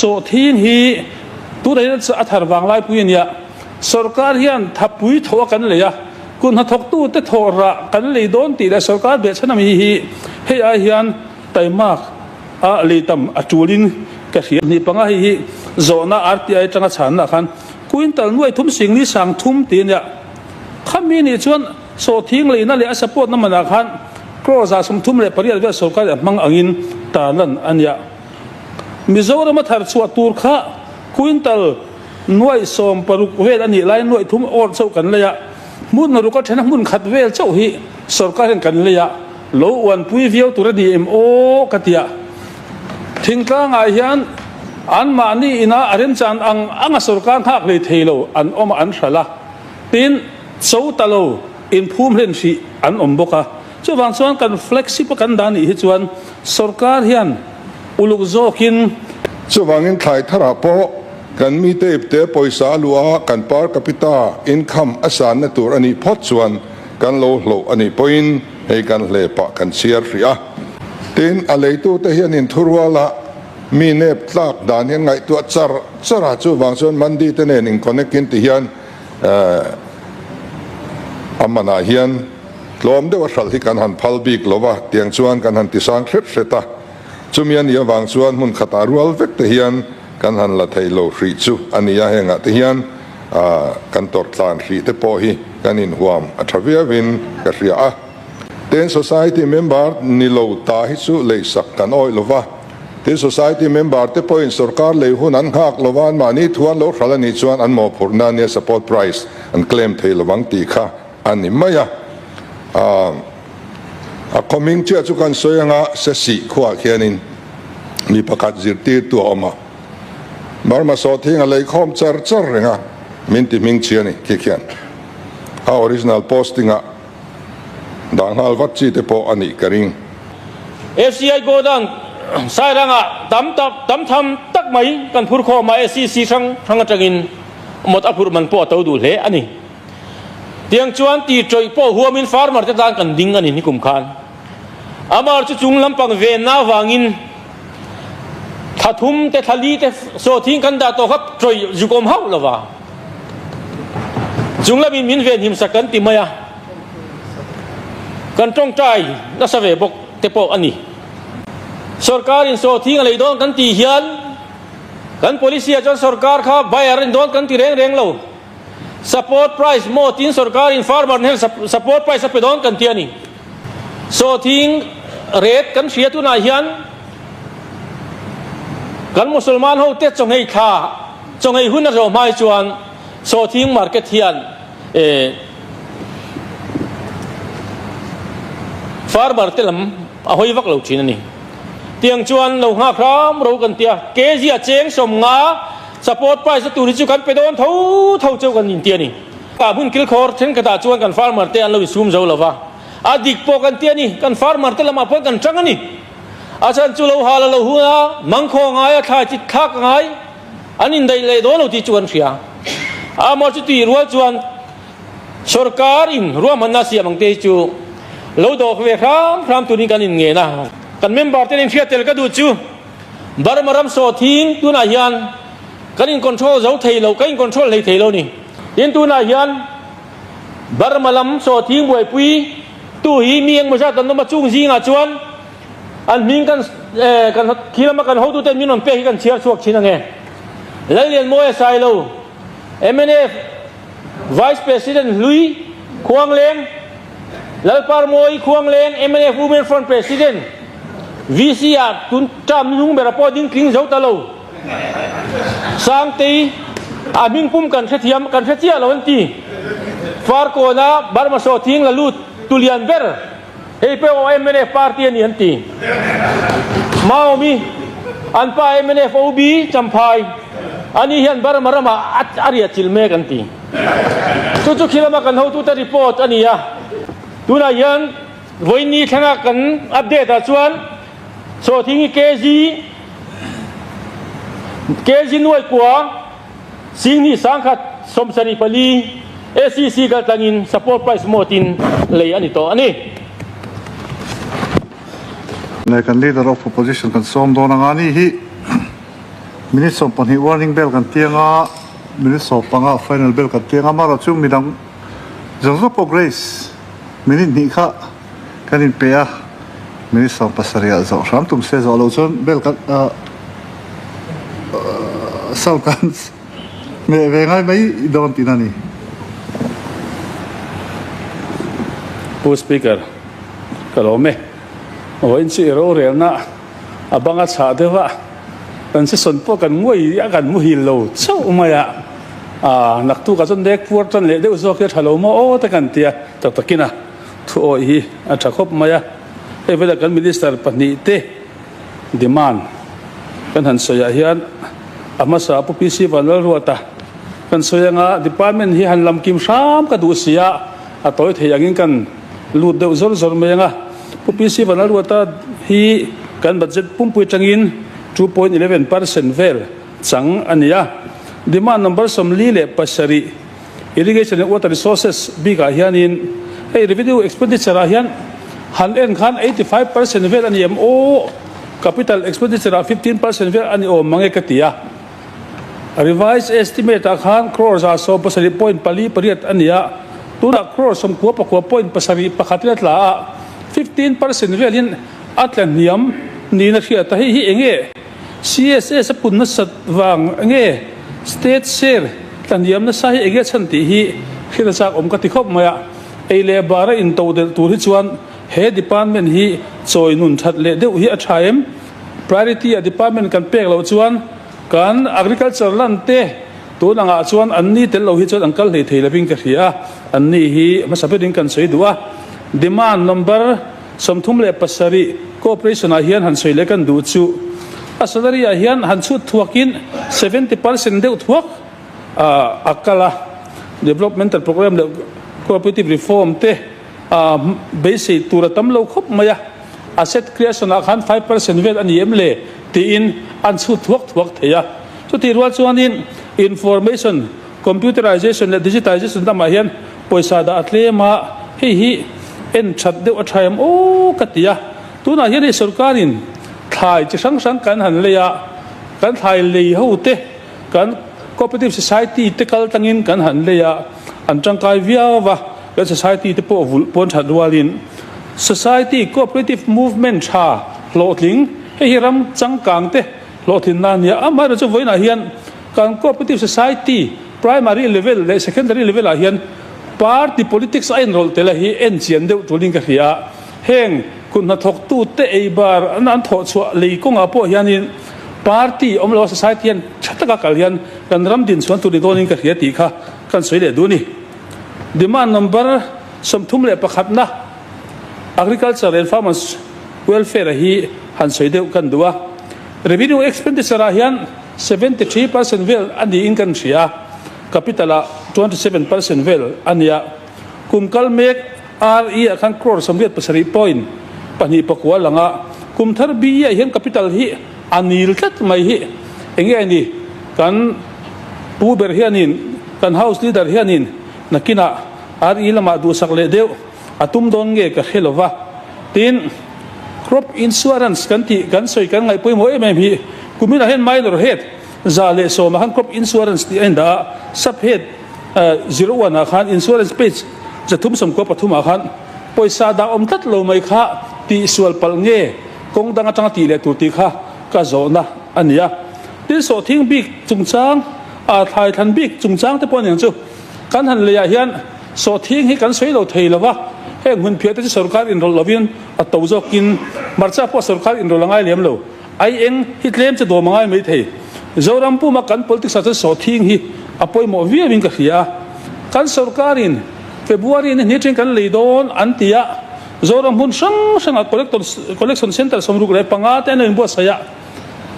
Sawhthing hi tunah hian a thar vanglai pui a nia. Sorkar hian thapui thawh a kan lei a, kut hnathawktute thawh rah kan lei dawn tih leh sorkar behchhan ami hi hei ai hian taimak a lei tam a tulin ka hria. Ni panga hei hi zawhna RTI atanga chhanna khan quintal nuai thum singli sang thum tih a nia. Khami nih chuan sawhthing leina leh a support na manah khan crore 38 vel sorkar in a hmang angin tarlan a nia. Mizoram a thar chhuah tur kha quintal nuaih 16 vel a nih laiin nuaih thum awrh chauh kan lei a, hmun ruk a thena hmun khat vel chauh hi sorkar hian kan lei a, lo uanpui viau tur a ni em aw ka ti a. Thingtlangah hian anmahni ina a remchan ang anga sorkar nghak hlei thei lo an awm a an hralh a, tin cho ta lo inphum hlen hrih an awm bawk a. Chuvang chuan kan flagship a kan dah nih hi chuan sorkar hian uluk zawkin. Chuvangin thlai tharah pawh kan mite ipte pawisa a luh a, kan per capita income a sanna tur a nih phawt chuan kan lo hloh a nih pawhin hei kan hle pah kan chhiar hrih a. Tin, a leitute hian inthuruala mi nep tlak dan hian ngaihtuah char char a, chuvang chuan Mandi te nen in connect in ti hian a manah hian Tlawm deuh a hralh hi kan han phal bik lo va, tiang chuan kan han tisang hret hret a. Chumi a nih avang chuan hmun khatah rual vek te hian kan han la thei lo hrih chu a ni a, hengah te hian kan tawrh tlan hrih te pawh hi kan inhuam a tha viauin ka hria a. Tin, society member ni lo ta hi chu leisak kan awih lo va, tin society member te pawhin sorkar lei hun an nghak lo va, anmahni thu an lo hralh a nih chuan an mawhphurhna nia support price an claim thei lo vang tih kha A ni mai a, a khawming chiah chu kan sawi anga Sesih khuaah khianin mi pakhat zirtirtu a awm a, Burma sawhthing a leikhawm char char reng a, min ti hming chhi a ni khi khian a original posting ah dah nghal vat chi te pawh a nih ka ring. FCI Godown Sairangah tam tak tam tham tak mai kan phur khawm a, SEC hrang hrang atangin mawt a phurh man pawh a to duh hle a ni. Tiang chuan ti tawih pawh huamin farmer te tan kan ding a ni nikum khan. Amar chu chung lampang venna avangin thla thum te thla li te sawhthing kan dah tawh kha tawih zuk awm hauh lova. Chung lamin min ven himsak kan ti mai a, kan tawngtai nasa ve bawk te pawh a ni. Sorkarin sawhthing a lei dawn kan tih hian kan policy ah chuan sorkar kha buyer in dawn kan ti reng reng lo. Support price maw tin sorkar in farmer hnen support price a pe dawn kan ti a ni. Sawhthing rate kan hria tunah hian kan Musalman ho te chawnghei thla chawnghei hun a zawh hma hi chuan sawhthing market hian eh farmer te lam a hawi vak lo thin a ni. Tiang chuan lo nghak hram ro kan ti a, kg a cheng 50 Support price a tur hi chu kan pe dawn tho tho cheu kan inti a ni. Ka hmun kilkhawr thenkhatah chuan kan farmer te an lo insum zo lova, a dik pawh kan ti a ni. Kan farmer te lamah pawh kan tang a ni. A chhan chu lo hal a lo hun a, mangkhaw a ngai a, thlai chi thlak a ngai, an indaih leh dawn lo tih chu kan hria. Amaw chu tih rual chuan sorkar in ruahmanna siam ang te hi chu lo dawk ve hram hram turin kan inngen a. Kan member te nen hriat tel ka duh chu. Burma ram sawhthing tunah hian kan in control zo thei lo, kan in control hlei thei lo ni. Tin tunah hian Burma lam sawhthing buaipui tu hi mi engmaw zat an awm a, chung zingah chuan an hming kan kan khi lama kan hotuten min rawn pek hi kan chhiar chhuak thin ange. Lallianmawia Sailo, mnf Vice President Hlui Khuangleng, Lalparmawi Khuangleng, mnf Women Front President, VC ah tun term hnung bera pawh ding tling zo ta lo. Sangtei a hming pum kan hrethiam kan hre chiah lo an ti. Farkawna Burma sawhthing la lut tulian ber hei pawh mnf party a ni an ti. Maomi an pa mnf OB Champhai ani hian Burma ramah a riah chilh mek an ti. Chu chu khilama kan hotute report a ni a. Tunah hian Vawiinni thlanga kan update ah chuan sawhthing hi kg kg nuai kua 24,000 74 SEC kal tlangin support price mawtin lei a ni tawh a ni. Leh kan Leader of Opposition kan sawm dawn anga ni hi. Minute 12 warning bell kan tiang a, minute 15 final bell kan tiang a, amaherawh chu midang zawng zawng pawh grace minute hnih kha kan inpe a, minute 17 ah zawh hram tum se zawh loh chuan bell kan sound kan hmeh ve ngai mai dawn tihna a ni. Pu Speaker, ka lawm e. Vawiin chu i rorelna a bang a chhah deuh a, kan season pawh kan nguai a kan muhil lo chauh mai a, aa naktukah chuan nek puar tan leh deuh zawk hi a tha lo maw aw te kan ti a, tak takin a thu awih hi a tha khawp mai a, hei velah kan minister pahnihte demand kan han sawiah hian a hmasa Pu PC Vanlalruata kan sawi anga department hi han lam kim hram ka duh si a, a tawi thei angin kan lut deuh zawr zawr mai anga Pu PC Vanlalruata hi kan budget pumpui atangin 2.11% vel chang a ni a. Demand number 47 Irrigation and Water Resources bikah hianin hei revenue expenditure ah hian han en khan 85% vel a ni em aw, capital expenditure ah 15% vel a ni awm mange ka ti a. Revised estimate ah khan crore 170.48 a ni a, tunah crore 99.71 in a tla a, 15% velin a tla hniam niin a hriat a, hei hi enge CSS a pun nasat vang nge state share tla hniam nasa hi enge chhan tih hi hriat a chak awm ka ti khawp mai a, ei leh bar a intodelh tur hi chuan he department hi chawi nun that leh deuh hi a tha em? Priority a department kan pek loh chuan kan agriculture land te tun angah chuan an ni tel lo hi chuan an kal hlei thei lovin ka hria a, an ni hi hmasa berin kan sawi duh a. Demand number 37 cooperation ah hian han sawi leh kan duh chu a salary ah hian han chhut thuakin 70% deuh thuak a kal a, developmental program leh cooperative reform te beisei tur a tam lo khawp mai a. Asset creation ah khan 5% vel a ni em le tiin an chhut thuak thuak thei a. Chutih rual chuanin information computerization leh digitization lamah hian pawisa dah a tlem a, hei hi en that deuh a tha em aw ka ti a. Tunah hian hei sorkarin thlai chi hrang hrang kan han lei a, kan thlai lei ho te kan cooperative society te kal tlangin kan han lei a, an tangkai viau va, kan society te pawh vulh pawn that rualin Society Cooperative Movement tha hlawhtling, hei hi ram changkang te hlawhtlinna a nia. Amaherawhchu chu vawiinah hian kan Cooperative Society Primary level leh Secondary level ah hian Party politics a inrawlh tel a hi en chian deuh tulin ka hria a. Heng kut hnathawktu te ei bar an thawh chhuah lei kawngah pawh hianin Party awm lo a Society hian tha taka kal hian kan ram din chhuan tur ni dawnin ka hria tih kha kan sawi leh duh a ni. Demand number 31 na Agriculture and Farmers Welfare hi han sawi deuh kan duh a. Revenue expenditure ah hian 73% vel a niin kan hria a, capital ah 27% vel a ni a. Kum kal mek RE ah khan crore 87.2 pakua lang a, kum thar BE ah hian capital hi a nil tlat mai hi enge a ni? Kan pu ber hianin, kan house leader hianin nakinah RE lamah duhsak leh deuh a tum dawn nge ka hre lo va. Tin, crop insurance kan tih kan sawi kan ngaih pawimawh em em hi kuminah hian minor head 110 ah khan crop insurance tih a indah a, sub head 01 ah khan insurance page 393 ah khan pawisa dah awm tlat lo mai kha tihsual palh nge kawng dang atanga tih leh tur tih kha ka zawhna a ni a. Tin, sawhthing bik chungchang, thlai thlan bik chungchang te pawh a ni ang chu. Kan han leiah hian sawhthing hi kan sawi lo thei lo va, heng hun phiah te chu sorkar inrawlh lovin a to zawkin hmarcha pawh sorkar inrawlh a ngai lem lo. Ai eng hi tlem chu dawm a ngai mai thei. Zoram puma kan politics ah chuan sawhthing hi a pawimawh viauin ka hria a. Kan sorkarin February ni hnih atangin kan lei dawn an ti a, Zoram hmun hrang hrangah collection centre 65 te an lo inbuatsaih a.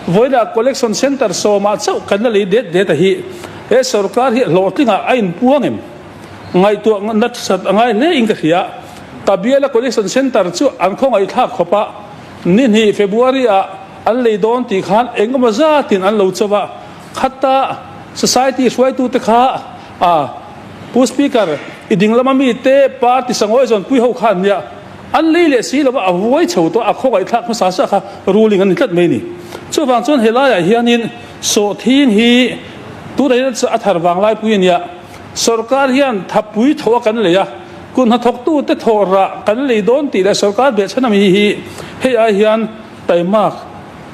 Vawilah Collection Centre sawmah chauh kan la lei det det a hi. He sorkar hi hlawhtlingah a inpuang em? Ngaihtuah nasat a ngai hle in ka hria. Ka biala Collection Centre chu an khawngaihthlak khawp a, ni hnih February ah an lei dawn tih khan engemaw zatin an lo cho a, khata Society hruaitute kha a Pu Speaker i dinglama mite party sangawi zawnpui ho khan nia. An lei leh si lova a vuai chho tawh a, a khawngaihthlak hmasa sa kha ruling an ni tlat mai a ni. Chuvang chuan helaiah hianin sawhthing hi tunah hian a thar vanglai pui a nia. Sorkar hian thapui thawh a kan lei a, kut hnathawktute thawh rah kan lei dawn tih leh sorkar behchhan ami hi hei ai hian taimak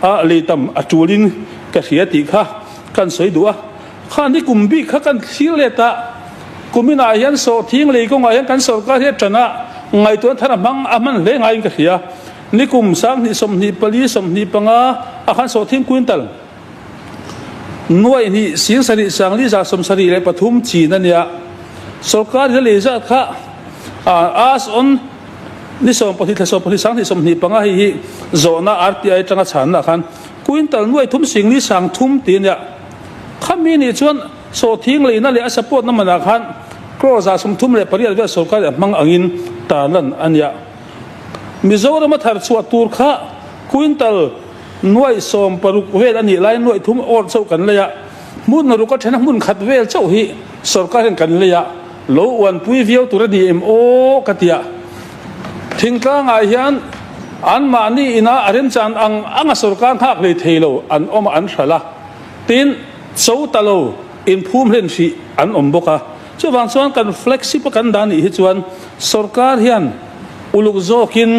a lei tam a tulin ka hria tih kha kan sawi duh a. Kha ni kum bik kha kan thlir let a, kuminah hian sawhthing lei kawngah hian kan sorkar hi a tan a, ngaihtuahna thar a hmang a hman hle ngaiin ka hria. Ni kum 20 24 25 a khan sawhthing quintal nuaih hnih 70 sangli 73 chin a nia. Sorkar hi a lei zat kha as on ni 12 thla 12 20 25 hei hi zawhna RTI atanga chhanna khan quintal nuaih thum singli sang thum ti a nia. Khami nih chuan sawhthing leina leh a support na manah khan crore 38 vel sorkar a hmang angin tarlan a nia. Mizoram a thar chhuah tur kha quintal nuaih 16 vel a nih laiin nuaih thum awr chauh kan lei a, hmun ruk a then a hmun khat vel chauh hi sorkar hian kan lei a, lo uanpui viau tur a ni em aw ka ti a. Thingtlangah hian anmahni ina a remchan ang anga sorkar nghak hlei thei lo an awm a an hralh a. Tin, cho ta lo inphum hlen hrih an awm bawk a. Chuvang chuan kan flagship a kan dah nih hi chuan sorkar hian uluk zawkin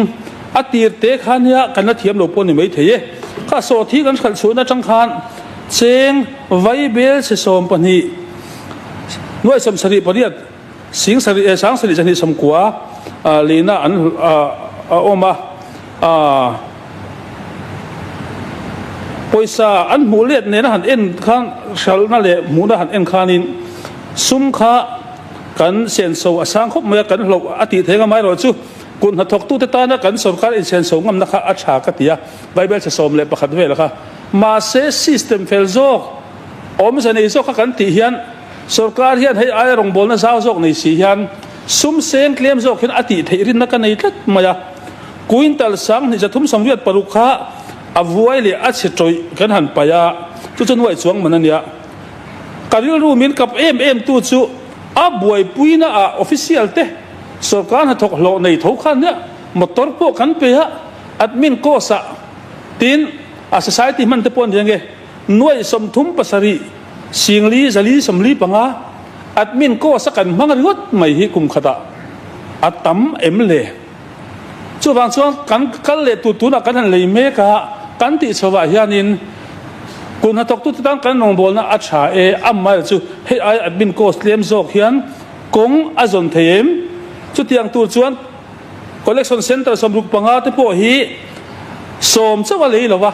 a tir te kha nia kan la thiam lo pawh ni mai thei e. Kha sawhthi kan hralh chhuahna atang khan cheng vaibel chhe 12 nuai 78 sing sarih eh 70 2 90 lehna an a awm a. Pawisa an hmuh let nena han en khan hralhna leh hmuhna han en khanin sum kha kan senso a sang khawp mai a, kan hloh a tih theih ang amaherawhchu kut hnathawktute tana kan sorkar insenso ngamna kha a tha ka ti a, Bible chhe 11 vel kha. Mahse system fel zawk, awmze nei zawk kha kan tih hian sorkar hian hei aia rawngbawlna zau zawk nei si hian sum seng tlem zawk hian a tih theih rinna ka nei tlat mai a. Quintal 2386 kha a vuai leh a chhe tawih kan han paih a, chu chu nuaih chuang man a nia. Ka rilru min kap em em tu chu a buaipuina ah official te sorkar hnathawk hlawh nei tho khan nia motor pawh kan pe a, admin cost ah tin a society hman te pawh a ni ange nuaih 37 singli 445 admin cost a kan hmang ringawt mai hi kum khatah a tam em le? Chuvang chuan kan kal leh tur tunah kan han lei mek a, kan tih chhovah hianin kut hnathawktute tan kan rawngbawlna a tha e, amaherawhchu chu hei aia admin cost tlem zawk hian kawng a zawn thei em? Chutiang tur chuan collection centre 65 te pawh hi sawm chauh a lei lo va,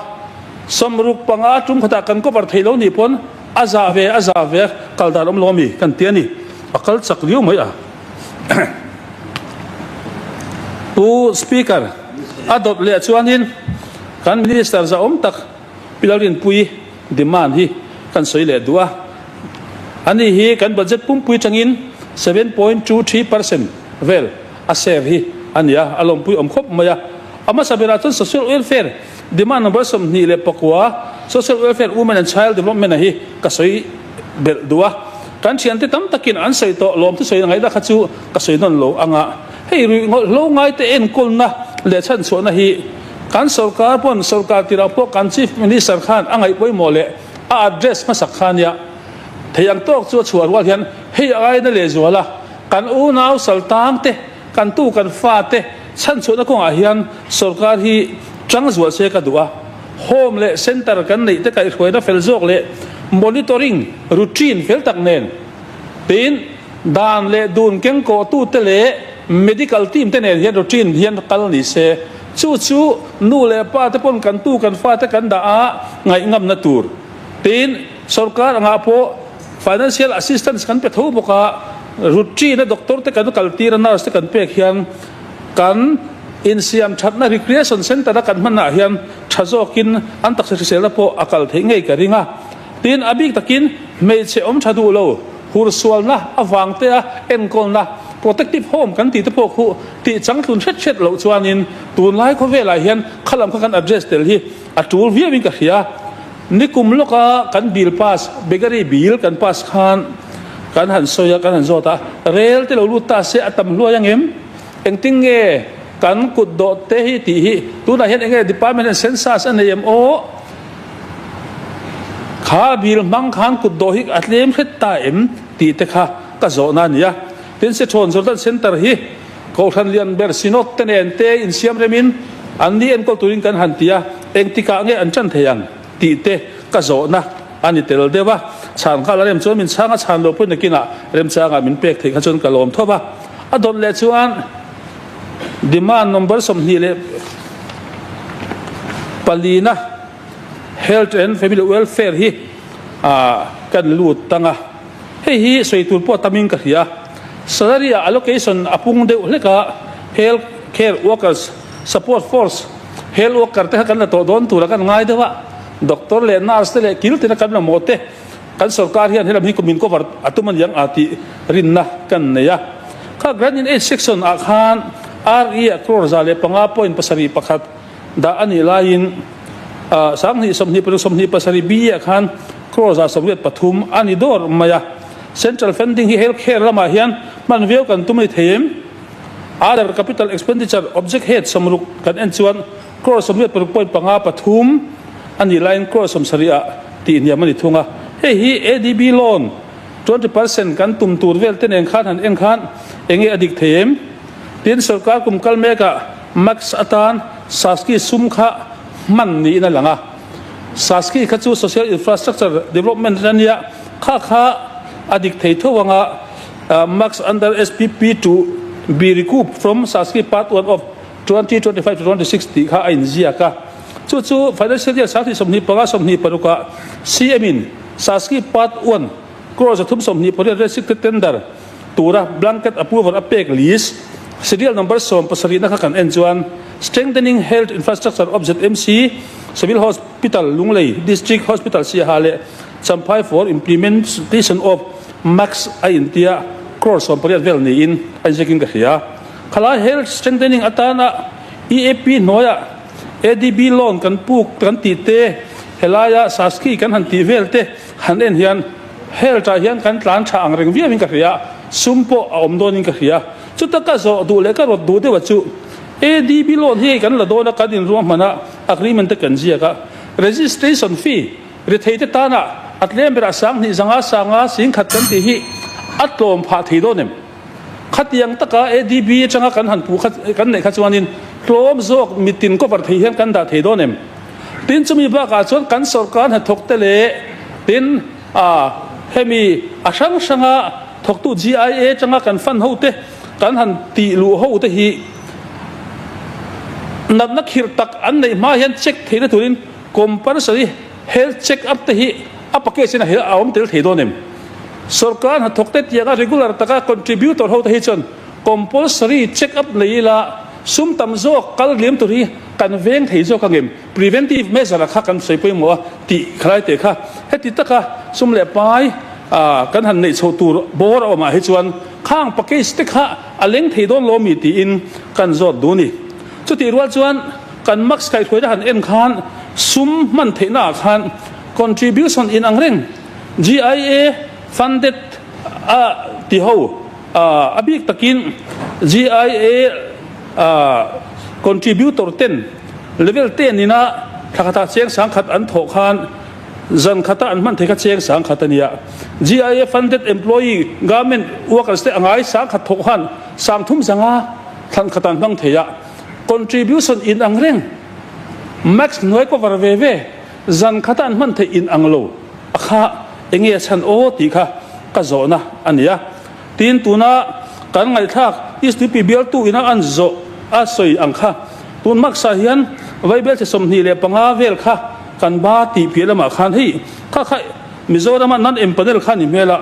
65 tum khatah kan cover theih lo nih pawn a zah ve a zah ve a kal dan awm lo ami kan ti a ni, a kal chak riau mai a. Pu Speaker, a dawt leh chuanin kan Minister zahawm tak Pi Lalrinpuii demand hi kan sawi leh duh a. Ani hi kan budget pumpui tangin 7.23% vel a share hi a ni a, a lawmpui awm khawp mai a. A hmasa berah chuan Social Welfare demand number 29, Social Welfare Women and Child Development a hi ka sawi belh duh a, kan thiante tam takin an sawi tawh lawm thusawi ngaihna kha chu ka sawi nawn lo ang a, hei ruih ngawlhlo ngaite enkawlna leh chhanchhuahna hi kan sorkar pawn sorkar tirah pawh kan Chief Minister khan a ngaih pawimawh leh a address hmasak kha nia thei ang tawk chu a chhuah rual hian hei aina lehzual a kan unau saltang te kan tu kan fate chhanchhuahna kawngah hian sorkar hi chang zual se ka duh a. Home leh Centre kan neih te kaihhruaina fel zawk leh monitoring routine fel tak nen tin dan leh dun kengkawhtute leh medical team te nen hian routine hian kal ni se. Chu chu nu leh pa te pawn kan tu kan fate kan dah a ngaihngamna tur tin sorkar angah pawh financial assistance kan pe tho bawk a, routine a doctor te kan kaltir a nurse te kan pek hian Kan insiam thatna recreation centre a kan hmanah hian tha zawkin an taksa hriselna pawh a kal theih ngei ka ring a. Tin, a bik takin hmeichhe awm tha duh lo, hursualna avang te a enkawlna protective home kan tih te pawh khu tih changtlun hret hret loh chuanin tunlai khawvelah hian khalam kha kan address tel hi a tul viauin ka hria. Nikum lawka kan bill pass, Begari bill kan pass khan kan han sawi a, kan han zawt a, rel te lo lut ta se a tam hluai ang em? Engtin nge kan kut dawh te hi tih hi tunah hian enge department hian census a nei em aw? Kha bill hmang khan kut dawh hi a tlem hret ta em tih te kha ka zawhna a ni a. Tin, Sichuan Jordan Centre hi Kohhran lian ber Synod te nen te insiam remin an ni enkawl turin kan han ti a, engtikah nge an ṭan thei ang tih te ka zawhna a ni tel deuh a. Chhan nghal a rem chuan min chhang a chhan loh pawhin nakinah remchangah min pek theih kha chuan ka lawm thawp a. A dawt leh chuan demand number 24 na Health and Family Welfare hi kan lut tang a. Hei hi sawi tur pawh tamin ka hria. Salary ah allocation a pung deuh hlek a, Health Care Workers Support Force, Health Worker te kha kan la tawh dawn tura kan ngai deuh a, Doctor leh Nurse te leh kil tina kan mamawh te kan sorkar hian helam hi min cover a tum aniang a tih rinna kan nei a. Kha Grant in Aid section ah khan RE ah crore 105.71 dah a nih laiin 2026 27 BE ah khan crore 183 a ni dawr mai a. Central funding hi health care lamah hian hman viau kan tum a ni thei em? Other capital expenditure object head 60 kan en chuan crore 86.53 a nih laiin crore 70 ah tih hniam a ni thung a. Hei hi ADB loan 20% kan tum tur vel te nen khan han en khan enge a dik thei em? Tin, sorkar kum kal mekah Max atan Saski sum kha hman niin a lang a. Saski kha chu Social Infrastructure Development a nia, kha kha a dik thei tho anga Max under SPP to be recouped from Saski Part 1 of 2025 to 26 tih kha a inziak a. Chu chu Financial Year 2025 26 ah CM in Saski Part 1 crore 328 restricted tender tura blanket approval a pek list serial number 17 na kha kan en chuan Strengthening Health Infrastructure of ZMC Civil Hospital Lunglei District Hospital Siaha leh Champhai for Implementation of Max a intia crore 18 vel niin a inziakin ka hria. Khalai Health Strengthening atana EAP hnuaia ADB loan kan puk kan tih te, helaia Saski kan han tih vel te han en hian Health ah hian kan tlan tha ang reng viauin ka hria, sum pawh a awm dawnin ka hria. Chuta ka zawh duh leh ka rawt duh deuh a chu ADB loan hi hei kan la dawn a, kan inruah hman a, agreement te kan ziak a, registration fee rethei te tana a tlem berah 2000 zanga sanga 10,000 kan tih hi a tlawm phah thei dawn em? Khatiang taka ADB atanga kan han puh kha kan neih kha chuanin tlawm zawk mitin cover thei hian kan dah thei dawn em? Tin chumi bakah chuan kan sorkar hnathawk te leh tin a hemi a hrang hranga thawktu GIA atanga kan fund ho te kan han tih luh ho te hi natna khirh tak an neih hma hian check theihna turin compulsory health check up te hi a package in a awm tel thei dawn em? Sorkar hnathawk te tianga regular taka contributor ho te hi chuan compulsory check up nei ila sum tam zawk kal liam tur hi kan veng thei zawk angem? Preventive measure a kha kan sawi pawimawh a tih khalai teh kha heti taka sum leh pai kan han neih chho tur bawr a awmah hi chuan khang package te kha a leng thei dawn lo mi tiin kan zawt duh a ni. Chutih rual chuan kan max kaihhruaina han en khan sum hman theihna ah khan contribution in ang reng GIA funded a ti ho a bik takin GIA contributor ten level ten ina thla khatah cheng 10,000 an thawh khan zan khata an hman thei kha cheng 10,000 a nia. GIA funded employee government workers te a ngai 10,000 thawh khan 300 thlan khat an hmang thei a. Contribution in ang reng max hnuai cover ve ve zan khata an hman theih in ang lo a kha enge a chhan aw tih kha ka zawhna a ni a. Tin tuna kan ngaihthlak SDP bialtu ina an zawh a sawi ang kha tun maksa hian Vaibelchhe 25 vel kha kan ba tih piah lamah khan hei kha kha Mizorama nan empanel kha ni hmel a,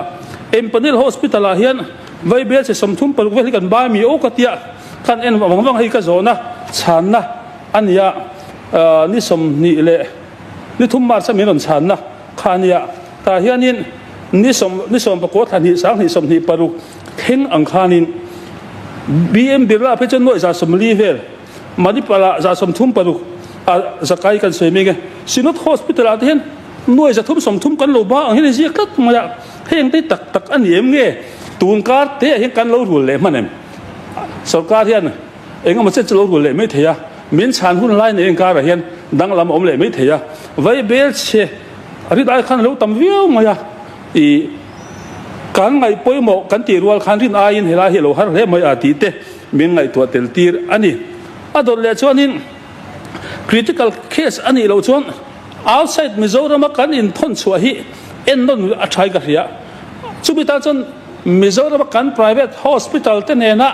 empanel hospital ah hian Vaibelchhe 36 vel hi kan ba mi aw ka tia khan en vang vang hei ka zawhna chhanna a nia ni 23 March a min rawn chhanna kha a nia. Tah hianin ni sawm ni 19 thla hnih 2026 thleng ang khanin BM Birla phei chuan nuaih 140 vel Manipal ah 136 a zakai kan sawi mek e. Synod Hospital ah te hian nuaih 330 kan lo ba ang hian a ziak tlat mai a, heng te tak tak a ni em nge tun kar te ah hian kan lo rul leh hman em? Sorkar hian eng emaw chet chu lo rul leh mai thei a, min chhan hun lai nei inkarah hian danglam a awm leh mai thei a, Vaibel chhe. Rin ai khan a lo tam viau mai a, ih kan ngaih pawimawh kan tih rual khan rin aiin helai hi a lo har hle mai a tih te min ngaihtuah tel tir a ni. A dawt leh chuanin critical case a nih loh chuan outside Mizorama kan inthawn chhuah hi ennawn a thain ka hria. Chumi tan chuan Mizorama kan private hospital te nena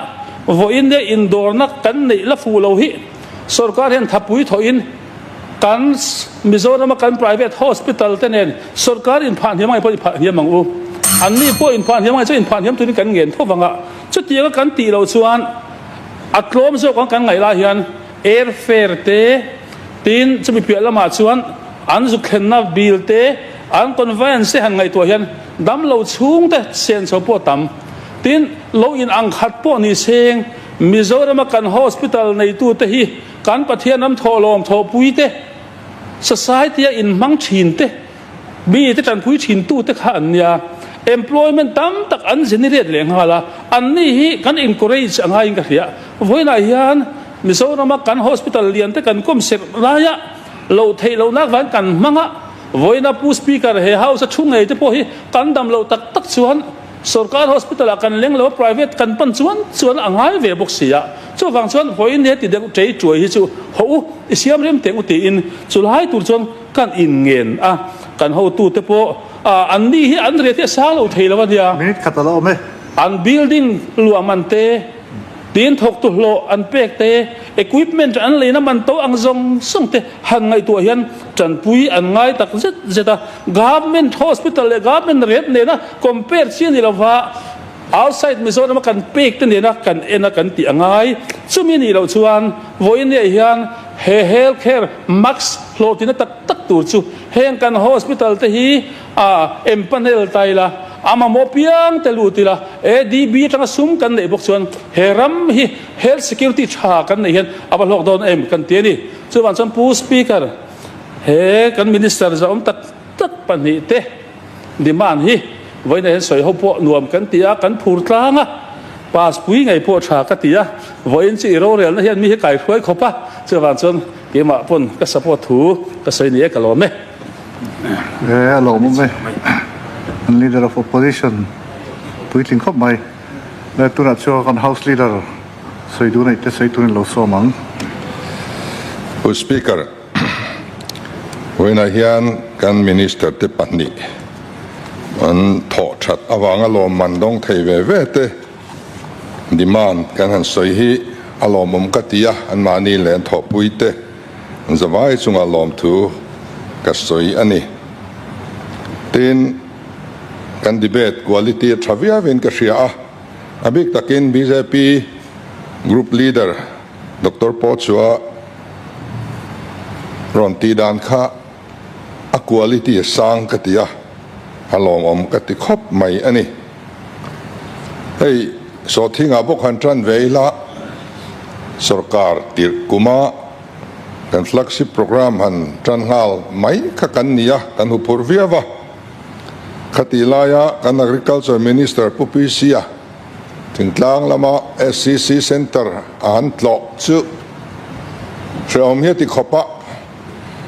vawiin leh indawrna kan neih la fuh lo hi sorkar hian thapui thawhin kan Mizorama kan private hospital te nen sorkar inphah hniam angai pawh inphah hniam ang u. Anni pawh inphah hniam angai chuan inphah hniam turin kan ngen tho vang a. Chutianga kan tih loh chuan a tlawm zawk ang kan ngaih lai hian airfare te, tin chumi piah lamah chuan an zuk thlenna bill te, an conveyance te han ngaihtuah hian damlo chhungte senso pawh a tam. Tin, lo in ang khat pawh ni seng Mizorama kan hospital neitute hi kan Pathian ram thawhlawm thawhpui te, society a inhmang thin te, mi te tanpui thin tu te kha an nia. Employment tam tak an generate leh nghal a, anni hi kan encourage a ngaiin ka hria. Vawiinah hian Mizorama kan hospital lian te kan kawm serh laia loh theih lohna avangin kan hmang a, vawiina Pu Speaker he House a thu ngei te pawh hi kan dam loh tak tak chuan Sorkar hospital ah kan leng lo a, private kan pan chuan chuan a ngai ve bawk si a. Chuvang chuan vawiin he ti deuh ṭei ṭuai hi chu haw u, i siam rem teng u tiin chu lai tur chuan kan inngen a. Kan hotute pawh an ni hi an rate hi a sang lo thei lo a nia. Minute khat a la awm e. An building luah man te, tin thawktu hlawh an pek te, equipment an leina man to ang zawng zawng te han ngaihtuah hian tanpui an ngai tak zet zet a. Government hospital leh government rate nena compare chi a ni lova, outside Mizoram a kan pek te nena kan en a kan tih a ngai. Chumi nih loh chuan vawiin hian he health care max hlawhtlina tak tak tur chu heng kan hospital te hi a empanel ta ila, a mamawh piang te lut ila, ADB atanga sum kan neih bawk chuan he ram hi health security tha kan neih hian a va hlawk dawn em kan ti a ni. Chuvang chuan Pu Speaker, he kan Minister zahawm tak tak pahnihte demand hi vawiinah hian sawi ho pawh nuam kan ti a, kan phur tlang a, pass pui ngei pawh tha ka ti a, vawiin chu i rorelna hian mi hi kaihruai khawp a, chuvang chuan keimah pawn ka support thu ka sawi ni e ka lawm e. E a lawmawm e. An Leader of Opposition puitling khawp mai. Le tunah chuan kan House Leader sawi duh neih te sawi turin lo sawm ang. Pu Speaker, vawiinah hian kan Minister te pahnih an thawh that avanga lawmman dawng thei ve ve te demand kan han sawi hi a lawmawm ka ti a, anmahni leh an thawhpui te Zavai chunga lawmthu ka sawi a ni. Tin, kan debate quality a tha viauin ka hria a, a bik takin bjp Group Leader Doctor Pawchua rawn tih dan kha a quality a sang ka ti a, a lawmawm ka ti khawp mai a ni. Hei sawhthingah bawk han tan ve ila, sorkar tirh kuma kan flagship programme han tan nghal mai kha kan ni a, kan huphurh viau a. Khatih laia kan Agriculture Minister Pu PC-a thingtlang lama SCC Centre a han tlawh chu hrehawm hi a ti khawp a.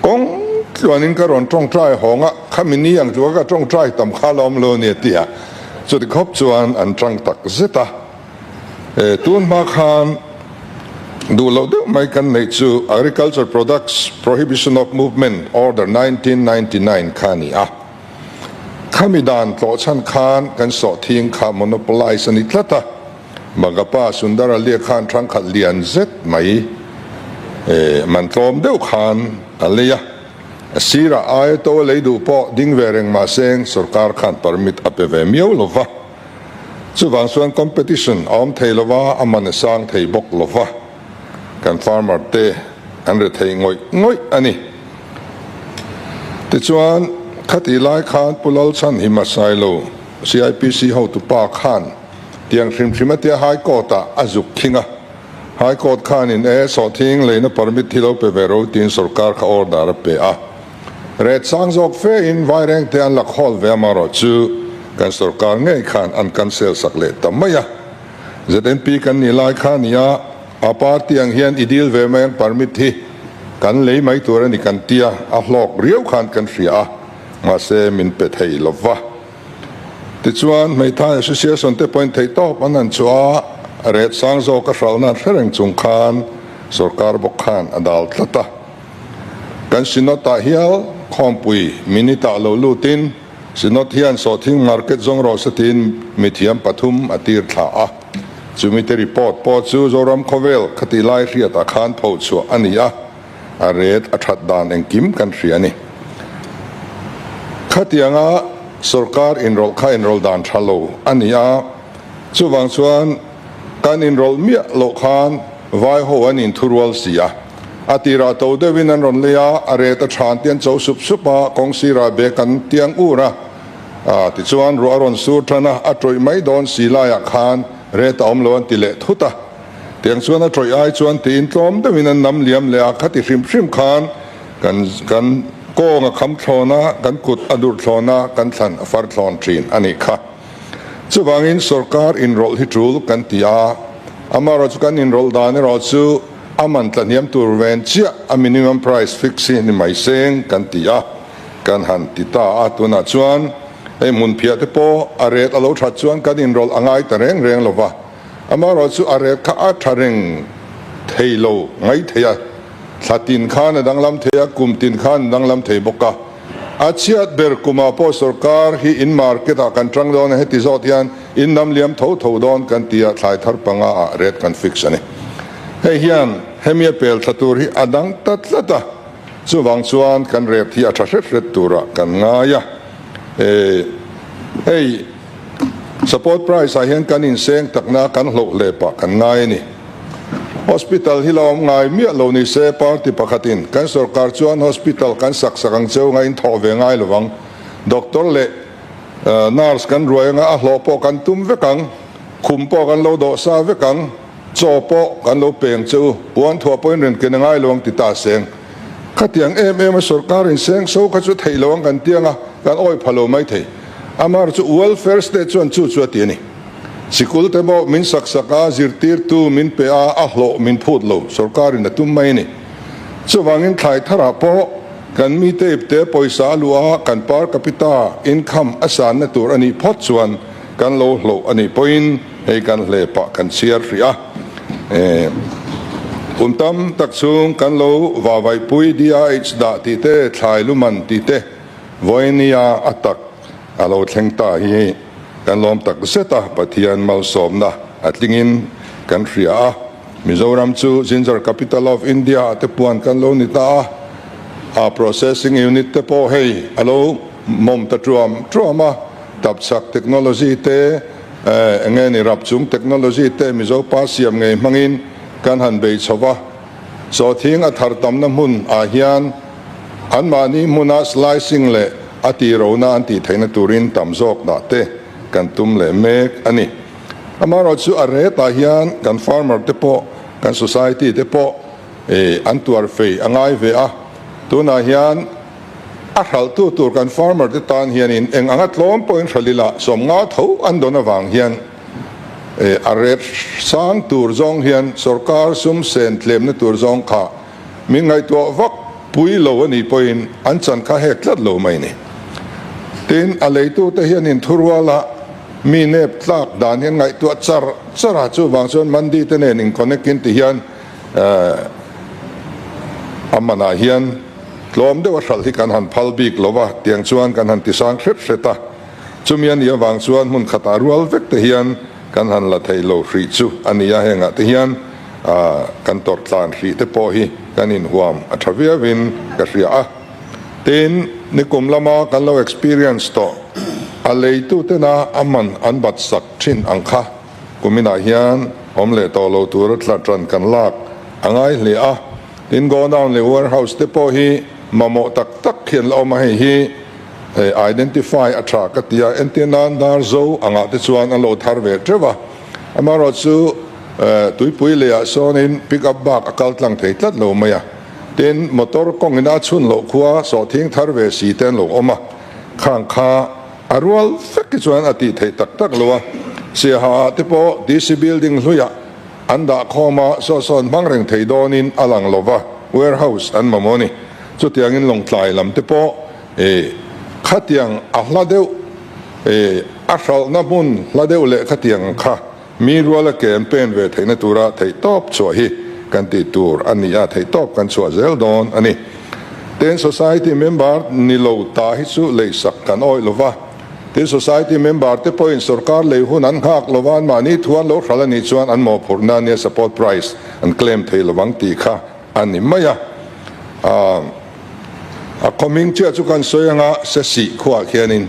Kawng tluanin ka rawn tawngtai hawng a, khami ni ang tluk a ka tawngtai tam kha la awm lo a ni a ti a, chuti khawp chuan an tang tak zet a. E, tun hma khan duh loh deuh mai kan neih chu Agriculture Products Prohibition of Movement Order 1999 kha a ni a. Khami dan tlawh chhan khan kan sawhthing kha monopolize a ni tlat a. Magapa Sundaralia khan thangkhat lian zet mai man tlawm deuh khan a lei a, a sirah aia to a lei duh pawh ding ve reng mahse sorkar khan permit a pe ve miau lo va. Chuvang chuan competition a awm thei lo va, a man a sang thei bawk lo va, kan farmer te an re thei ngawih ngawih a ni. Tichuan, khatih lai khan Pu Lalchhanhima Sailo, CIPC hotupa khan, Tiang hrim hrim a tia High Court ah a zuk khing a, High Court khanin e sawhthing leina permit hi lo pe ve ro tiin sorkar kha order a pe a. Ret sang zawk fe in Vaireng te an la khawl ve amarawh chu kan sorkar ngei khan an cancel sak leh ta mai a. ZNP kan nih lai kha nia a party ang hian i deal ve mai ang permit hi kan lei mai tur a ni kan tia a hlawk riau khan kan hria a. Mahse min pe thei lo va. Tichuan Hmeithai Association te pawhin theihtawp an han chhuah a, ret sang zawk a hralhna an hre reng chung khan sorkar bawk khan a dal tlat a. Kan Synod ah hial khawmpui minute ah lo lutin Synod hian sawhthing market zawng rawh se tiin mithiam pathum a tir thla a. Chumite report pawh chu Zoram khawvel khatih lai hriatah khan phochhuah a ni a. A ret a that dan engkim kan hria a ni. Khatianga sorkar inrawlh kha inrawlh dan tha lo a ni a, chuvang chuan kan inrawlh miah loh khan vai ho an inthurual si a. A tirah to deuhin an rawn lei a, a ret a than te an cho sup sup a, kawng sirah bag an tiang ur a. Tichuan ruah a rawn sur tan a, a tawih mai dawn si laiah khan ret a awm lo an ti leh thut a. Tiang chuan a tawih ai chuan tiin tlawm deuhin an nam liam leh a, khati hrim hrim khan kan kan kawng a kham thlawn a, kan kut a dur thlawn a, kan thlan a far thlawn thin a nih kha. Chuvangin sorkar inrawlh hi tul kan ti a, amaherawh chu kan inrawlh dan erawh chu a man tlahniam tur ven chiah a minimum price fix hi ni mai seng kan ti a, kan han ti ta a, tunah chuan hei hmunphiah te pawh a ret a lo that chuan kan inrawlh a ngai ta reng reng lova. Amaherawh chu a rek kha a tha reng thei lo ngai thei a, thla tin khan a danglam thei a, kum tin khan a danglam thei bawk a. A chhiat ber kumah pawh sorkar hi in market ah kan tang dawn a, heti zawt hian in nam liam tho tho dawn kan ti a, thlai thar panga ah rate kan fix a ni. Hei hian hemi a pel thla tur hi a dang ta tlat a, chuvang chuan kan rate hi a tha hret hret turah kan ngai a. Hei. Support price ah hian kan inseng takna kan hloh hle pah kan ngai a ni. Hospital hi la awm ngai miah lo ni se party pakhatin kan sorkar chuan hospital kan sak sak ang cheu nga in thawh ve ngai lovang. Doctor leh nurse kan ruai anga a hlawh pawh kan tum vek ang, khum pawh kan lo dawh sa vek ang, chaw pawh kan lo peng che u, puan thuah pawhin ren ken a ngai lo ang ti ta seng. Khatiang em em a sorkar inseng so kha chu theih lo ang kan tiang a, kan awih pha lo mai thei. Amar chu welfare state chuan chu chu a ti a ni. Sikul te pawh min sak sak a, zirtirtu min pe a, a hlawh min phut lo, sorkarin a tum mai a ni. Chuvangin thlai tharah pawh kan mite ipte pawisa a luh a, kan per capita income a sanna tur a nih phawt chuan kan lo hlawh a nih pawhin hei kan hle pah kan chhiar hrih a. Kum tam tak chhung kan lo vavaihpui DIH dah tih te, thlai luman tih te, Vawinia a tak a lo thleng ta hi kan lawm tak zet a, Pathian malsawmna a tlingin kan hria a. Mizoram chu Ginger Capital of India ah te puan kan lo ni ta a, a processing unit te pawh hei a lo mawm ta tuam tuam a, tapchhak technology te, eng nge ni rapchung technology te Mizo pa siam ngei hmangin kan han bei chho va. Sawhthing a thar tamna hmun ah hian anmahni hmuna slicing leh a tirona an tih theihna turin tam zawk dah te kan tum leh mek a ni. Amaherawh chu a ret ah hian kan farmer te pawh kan society te pawh an tuar fei a ngai ve a, tunah hian a hralhtu tur kan farmer te tan hianin eng anga tlawm pawhin hralh ila 50 tho an dawn avang hian A ret sang tur zawng hian sorkar sum sen tlemna tur zawng kha min ngaihtuah vak pui lo a nih pawhin an chan kha hek tlat lo mai ni. Tin, a leitute hian inthuruala mi nep tlak dan hian ngaihtuah char char a, chuvang chuan Mandi te nen in connect in ti hian a manah hian tlawm deuh a hralh hi kan han phal bik lo va, tiang chuan kan han ti sang hret hret a. Chumi a nih avang chuan hmun khatah rual vek te hian kan han la thei lo hrih chu a ni a, hengah te hian kan tawrh tlan hrih te pawh hi kan inhuam a tha viauin ka hria a. Tin, nikum lama kan lo experience tawh a leitu tena a man an bat sak thin ang kha kuminah hian awm leh tawh lo tura tla tan kan lak a ngai hle a. Tin, godown leh warehouse te pawh hi mamawh tak tak hian la awm a, hei hi Hei identify a tha ka ti a, entir nan dar zo angah te chuan an lo thar ve teuh a, amaherawh chu tuipui leiah sawnin pick up bak a kal tlang thei tlat lo mai a, tin motor kawngin a chhun loh khua sawhthing thar ve si te an lo awm a, khang kha a rual vek hi chuan a tih theih tak tak lo a, Siaha ah te pawh DC building hluiah an dah khawm a, saw sawn hmang reng thei dawnin a lang lo va, warehouse an mamawh a ni, chutiangin Lawngtlai lam te pawh. E. Khatiang a hla deuh a hralhna hmun hla deuh leh khatiang kha mi ruala ke an pen ve theihna tura theihtawp chhuah hi kan tih tur a ni a, theihtawp kan chhuah zel dawn a ni. Tin, Society member ni lo ta hi chu leisak kan awih lo va, tin Society member te pawhin sorkar lei hun an nghak lo va, anmahni thu an lo hralh a nih chuan an mawhphurhna nia support price an claim thei lovang tih kha a ni mai a. A khawming chiah chu kan sawi anga Sesih khuaah khianin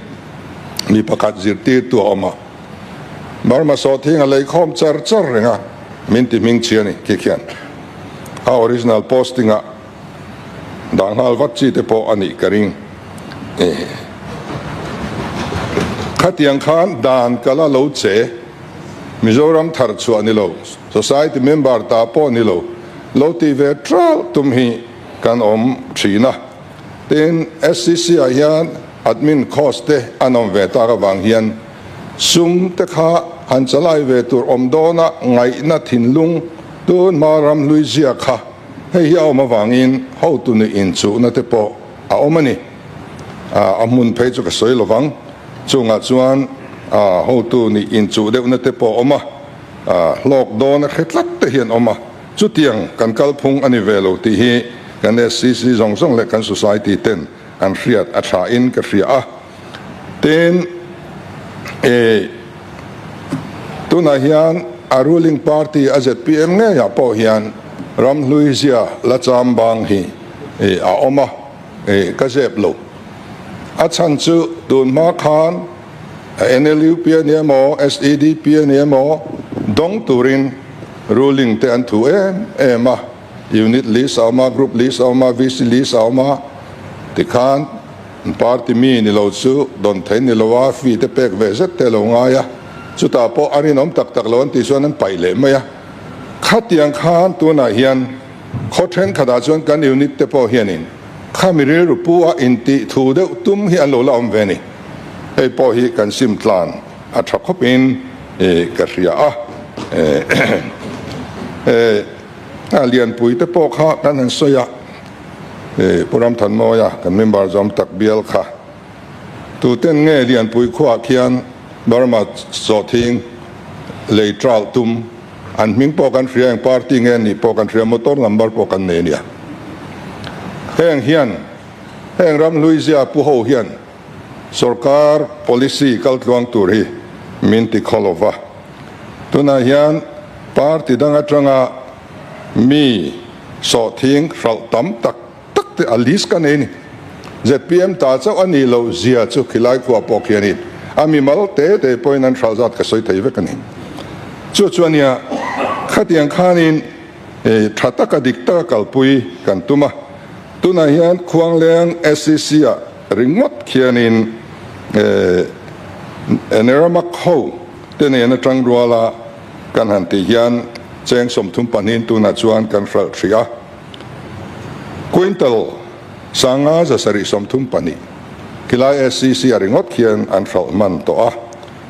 mi pakhat zirtirtu a awm a, Burma sawhthing a leikhawm char char reng a, min ti hming chhi a ni khi khian a original posting ah dah nghal vat chi te pawh a nih ka ring. Khatiang khan dan ka la lo che, Mizoram thar chhuah ni lo, society member ta pawh ni lo, lo ti ve tral tum hi kan awm thin a. Tin, SCC ah hian admin cost te an awm ve tak avang hian sum te kha han chalai ve tur awm dawna ngaihna thinlung tun hma ram hlui zia kha hei hi a awm avangin hotu nih inchuhna te pawh a awm a ni. A hmun phei chu ka sawi lovang. Chungah chuan hotu nih inchuh deuhna te pawh a awm a, hlawk dawna hre tlat te hian awm a. Chutiang kan kalphung a ni ve lo tih hi kan SCC zawng zawng leh kan society ten an hriat a tha in ka hria a. Tin, e tunah hian a ruling party a zpm ngeiah pawh hian ramhlui zia la cham bang hi a awm a, e ka zep lo. A chhan chu tun hma khan NLUP a ni emaw, SEDP a ni emaw dawng turin ruling te an thu em em a, unit list a awm a, group list a awm a, VC list a awm a, tikhan party mi ni lo chu dawn thei ni lo a, fee te pek ve zet te a lo ngai a, chutah pawh a rinawm tak tak lo an tih chuan an paih leh mai a. Khatiang khan tunah hian khaw thenkhatah chuan kan unit te pawh hianin khami rilru pu a intih thu deuh tum hi an lo la awm ve a ni. Hei pawh hi kan sim tlan a tha khawpin ka hria a. A lianpui te pawh kha kan han sawi a, Pu Ramthanmawia kan member zawm tak bial kha tuten nge lianpui khuaah khian Burma sawhthing lei ṭalh tum an hming pawh kan hria, eng party nge anih pawh kan hria, motor number pawh kan nei a nia. Heng hian heng ramhlui zia pu ho hian Sorkar policy kaltluang tur hi min ti khaw lova. Tunah hian party dang atanga mi sawhthing hralh tam tak tak te a list ka nei a ni. Zpm ta chauh a nih loh zia chu khilai khuah pawh khianin a mimal te te pawhin an hralh zat ka sawi thei vek a ni. Chu chu ania khatiang khanin tha taka dik taka kalpui kan tum a. Tunah hian Khuangleng SCC-ah ringawt khianin Eneramak ho te nen atang ruala kan han tih hian cheng 32in tunah chuan kan hralh hrih a. Quintal 5732 khilai SCC a ringawt khian an hralh hman tawh a,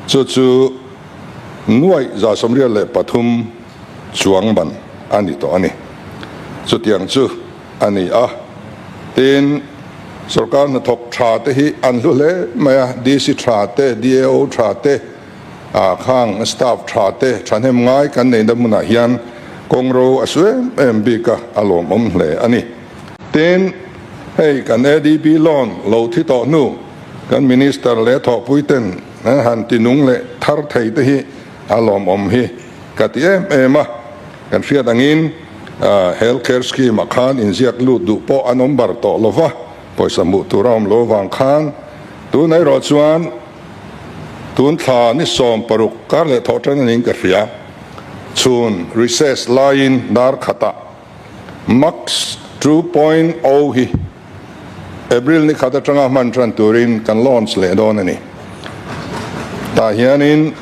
chu chu nuaih 183 chuang man a ni tawh a ni. Chutiang chu a ni a. Tin, sorkar hnathawk tha te hi an hlu hle mai a, DC tha te, DAO tha te, khang staff tha te thahnem ngai kan neihna hmunah hian kawngro a su em em bik a, a lawmawm hle a ni. Tin, hei kan ADB loan lo thi tawh hnu kan Minister leh thawhpui ten an han ti nung leh thar thei te hi a lawmawm hi ka ti em em a. Kan hriat angin Health Care Scheme ah khan inziak lut duh pawh an awm bar tawh lo va, pawisa hmuh tur a awm lo avang khan tun erawh chuan tun thla ni 16 kar leh thawh tan anin ka hria. Chhun recess laiin dar khatah Max 2.0 hi April ni khat atanga hman tan turin kan launch leh dawn a ni. Tah hianin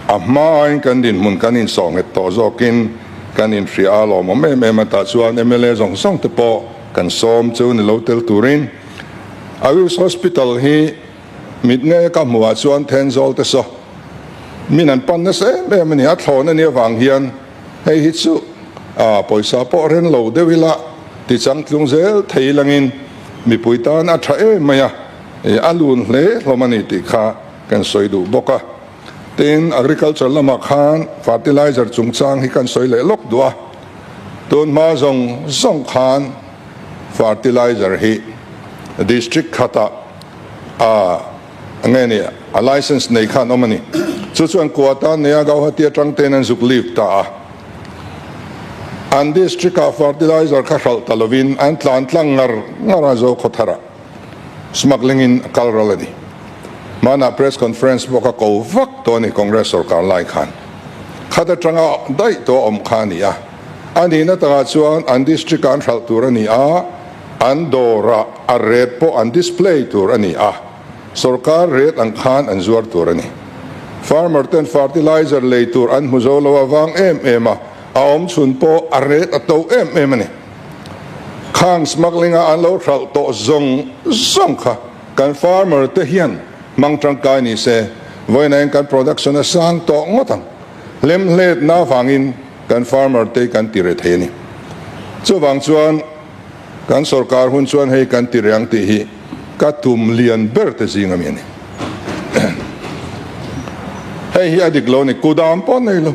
a hmain kan dinhmun kan insawh nghet tawh zawkin kan inhria a lawmawm em em a, tah chuan mla zawng zawng te pawh kan sawm chu ni lo tel turin. Ayush Hospital hi mit nge ka hmuhah chuan Thenzawl te saw min an pan nasa em em a ni, a thlawn a nih avang hian Hei hi chu pawisa pawh ren lo deuh ila ti changtlung zel thei langin mipui tan a tha em mai a. A lun hle hlawm a ni tih kha kan sawi duh bawk a. Tin, agriculture lamah khan fertilizer chungchang hi kan sawi leh lawk duh a. Tun hma zawng zawng khan fertilizer hi district khatah a nge ni a license nei khan awm a ni. Chu chuan quota neia Gauhati atang ten an zuk leave ta a. An district ah fertilizer kha hralh ta lovin an tlan tlang ngar ngar a Zokhawthar ah. Smuggling in a kal ral a ni. Hmanah press conference pawh kha ko vak tawh a ni Congress sorkar lai khan. Khat atanga daih tawh a awm kha a ni a. A nihna takah chuan an district ah an hralh tur a ni a, an dawrah a rate pawh an display tur a ni a, sorkar rate ang khan an zuar tur a ni. Farmer ten fertilizer lei tur an hmu zo lo avang em em a, a awm chhun pawh a rate a to em em a ni. Khang smuggling a an lo hralh tawh zawng zawng kha kan farmer te hian hmang tangkai ni se, vawiin ah kan production a sang tawh ngawt ang. Hlemhletna avangin kan farmer te kan ti reh thei a ni. Chuvang chuan kan sorkar hun chuan hei kan ti reh ang tih hi ka tum lian ber te zing ami a ni. Hei hi a dik lo a ni, kudam pawh nei lo.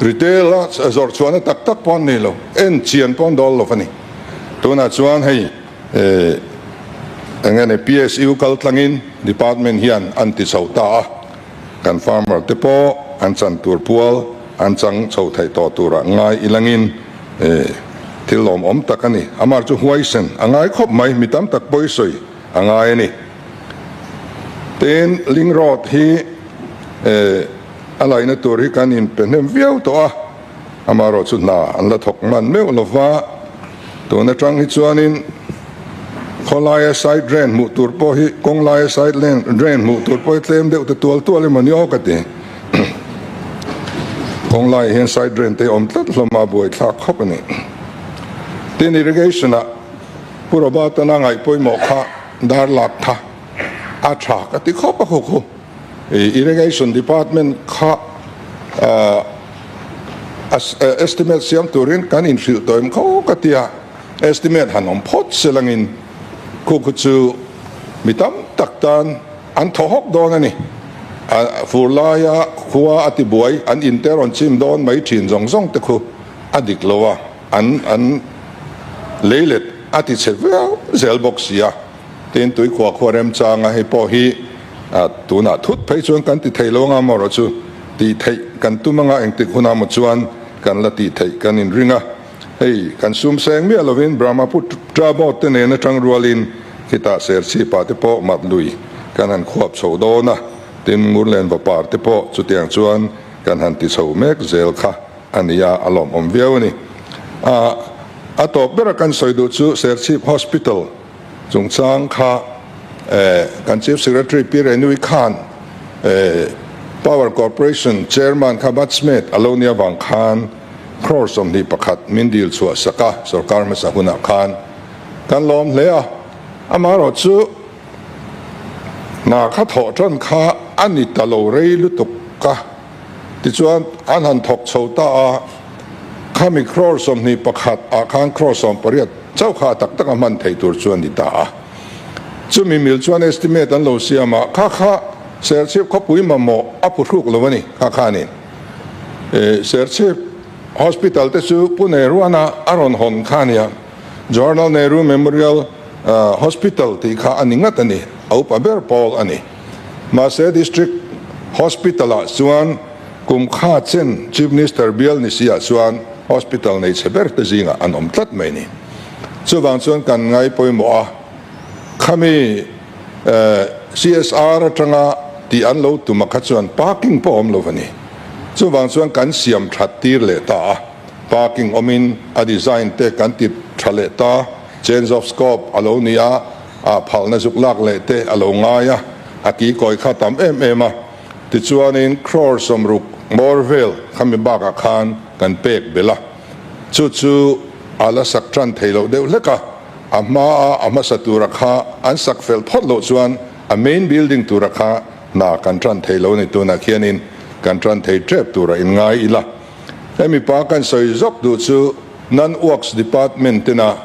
Retail a zawrh chhuahna tak tak pawh an nei lo, en chian pawh an dawl lo a ni. Tunah chuan hei eng nge ni PSU kal tlangin department hian an ti chho ta a, kan farmer te pawh an chan tur pual an chang chho theih tawh turah ngai ilangin thil lawmawm tak a ni. Amah chu huaisen a ngai khawp mai, mi tam tak pawisawi a ngai a ni. Tin, Link Road hi A laihna tur hi kan inpe hnem viau tawh a, amaherawh chu hna an la thawk hman meuh lo va, tun atang hi chuanin khawlaia side drain hmuh tur pawh hi kawng laia side drain hmuh tur pawh hi tlem deuh te tual tual emaw ni aw ka ti. Kawng laiah hian side drain te awm tlat hlawm a, buaithlak khawp a ni. Tin, irrigation ah Pu Robert-a ngaih pawimawh kha dar lak tha a tha ka ti khawp a khu khu. Irrigation Department kha estimate siam turin kan inhrilh tawh em kho ka ti a, estimate han awm phawt se langin khu khu chu mi tam tak tan an thaw hawk dawn a ni. Fur laia khua a tibuai an inte rawn chim dawn mai thin zawng zawng te khu a dik lo a, an an leilet a ti chhe viau zel bawk si a. Tin, tuikhuah khua remchanga hei pawh hi tunah thut phei chuan kan ti thei lo anga maw erawh chu tih theih kan tum anga engtik hunah maw chuan kan la tih theih kan inring a. Hei kan sum seng miah lovin Brahmaputra boat te nen atang rualin khitah Serchhipa te pawh mat lui kan han khuap chho dawn a, tin Ngurlen Vapar te pawh chutiang chuan kan han ti chho mek zel kha a ni a, a lawmawm viau a ni. A tawp bera kan sawi duh chu Serchhip Hospital Chungchang kha kan Chief Secretary Pi Renui khan Power Corporation Chairman kha batchmate a lo nia vang khan crore 21 min dil chhuah sak a, sorkar hmasa hunah khan kan lawm hle a. Amaherawhchu hna kha thawh tan kha a ni ta lo rei lutuk a, tichuan an han thawk chho ta a, khami crore 21 ah khan crore 18 Chauh kha a tak tak a hman theih tur chu a ni ta a. Chumi mil chuan estimate an lo siam a, kha kha Serchhip khawpui mamawh a phuhruk lo a ni, kha kha a ni. Serchhip Hospital te chu Pu Nehruana a rawn hawn kha a nia, Jawaharlal Nehru Memorial Hospital tih kha a ni ngat a ni, a upa ber pawl a ni. Mahse District Hospital ah chuan kum kha chen Chief Minister bial ni si ah chuan Hospital nei chhe ber te zingah an awm tlat mai ni. Chuvang chuan kan ngai pawimawh a, khami CSR atanga tih an lo tum a kha chuan parking pawh awm lo a ni. Chuvang chuan kan siam that tir leh ta a, parking awmin a design te kan ti tha leh ta, change of scope a lo ni a, a phalna zuk lak leh te a lo ngai a, a kikawi kha tam em em a. Tichuanin crore 60 hmawr vel khami bakah khan kan pek belh a, chu chu a la sak tan thei loh deuh hlek a, a hmaa a hmasa tura kha an sak fel phawt loh chuan a main building tura kha hna kan tan thei lo a ni. Tunah khianin kan tan thei tep tura inngai ila. Hemi pa kan sawi zawk duh chu Non-Works Department tena.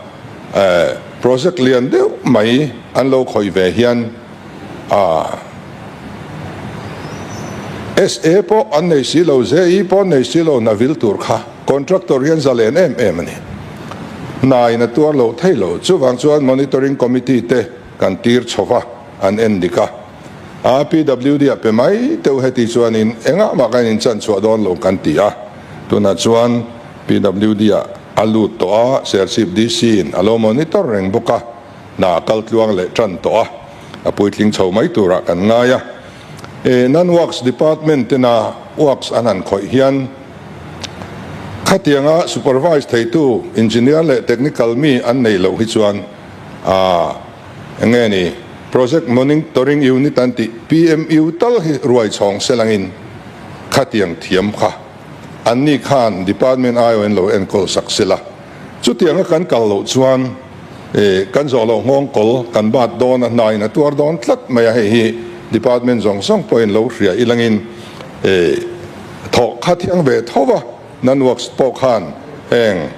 project lian deuh mai an lo khawih ve hian a SA pawh an nei si lo, JE pawh an nei si lo, hna vil tur kha contractor hian zalen em em a ni. Hna in a tuar lo thei lo. Chuvang chuan monitoring committee te kan tir chho va, an en dik a. A PWD ah pe mai teuh heti chuanin engah mah kan inchan chhuah dawn lo kan ti a. Tunah chuan PWD ah a lut tawh a, Serchhip DC in a lo monitor reng bawk a, hna a kal tluang leh tan tawh a, a puitling chho mai turah kan ngai a. E Non-Works Department tena works an han khawih hian khatianga supervise theitu engineer leh technical mi an nei loh hi chuan a eng nge ni Project Monitoring Unit an tih PMU tal hi ruai chhawng selangin khatiang thiam kha Anni khan department aiawh in lo enkawl sak sila. Chutianga kan kal loh chuan kan zawh loh nghawng kawl kan bat dawn a, hna in a tuar dawn tlat mai a, hei hi department zawng zawng pawhin lo hria ilangin thawh kha thiang ve tho va, Nanworks pawh khan heng